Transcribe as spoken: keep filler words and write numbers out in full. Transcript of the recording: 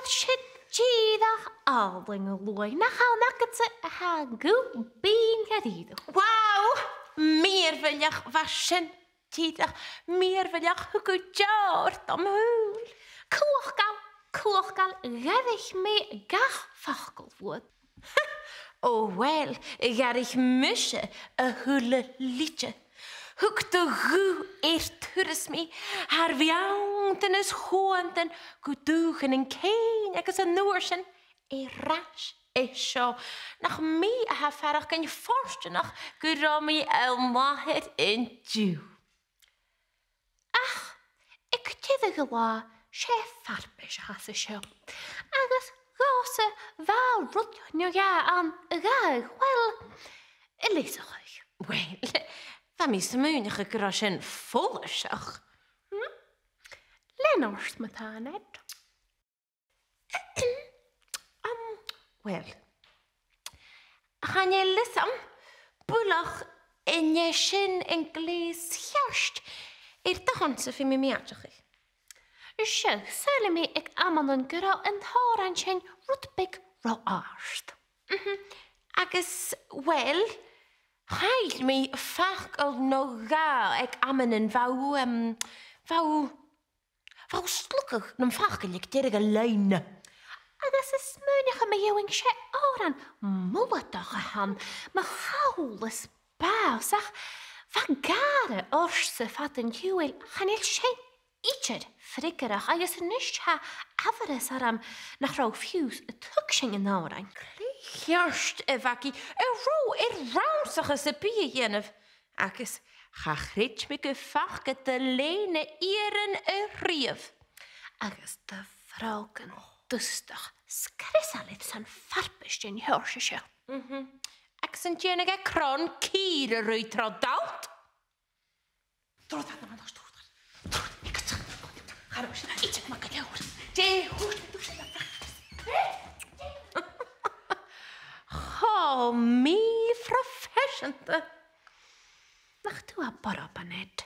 Sin dìreach àlainn, a luaidh, nach ann agadsa a tha guth binn dha-rìribh. Wow! Mìorbhaileach, bha sin dìreach mìorbhaileach, thug thu deòir dom shùil. Cumhachdail, cumhachdail, ghabhaidh mi gach facal bhuat. O uill, ghabhaidh mise a h-uile lide. Thug do ghuth air turas mi, thar beanntan is chuantan, gu dùthchannan cèin agus an uair sin air ais an seo. Nach mi a tha a' faireachdainn fortanach gun robh mi an làthair an-diugh. Ach aig deireadh an latha, 's e farpais a th' anns an seo. Agus dhòmhsa, bha rud no dhà ann a dh'fhàg, uill, a leasachadh. Uill, bha mi a' smaoineachadh gun robh sin follaiseach. Hm? Lean ort, ma-thà, Annette. Um, uill, chan eil fhios agam buileach an e sin an gleus cheart air do shon-sa, feumaidh mi aideachadh. Seadh, saoilidh mi aig amannan gun robh an t-òran sin rud beag ro àrd. Mhm. Agus, uill, chaill mi facal no dhà aig amannan, bha, um, bha Bha thu a' sliogadh nam faclan aig deireadh an loidhne. Agus is smaoineachadh mu dheidhinn, 's e òran muladach a th' ann, mu chall is bàs, ach bha gàire ortsa fad an t-siubhail, chan eil sin idir freagarrach, agus a-nis tha amharas orm nach robh fiù 's a' tuigsinn an òrain. Glè cheart, a Mhagaidh, an robh thu air rannsachadh sam bith a dhèanamh? Agus cha chreid mi gum faca do lèine iarainn a-riamh. Agus do bhrògan dustach, sgriosail airson farpais den t-seòrsa seo. Mhm. Agus an dèanadh e cron cìr a ruith tro d' fhalt? Dè thuirt mi dhuibhse le breacadh? Cho mì-phroifeiseanta. Nach tu a b' fheàrr, Annette?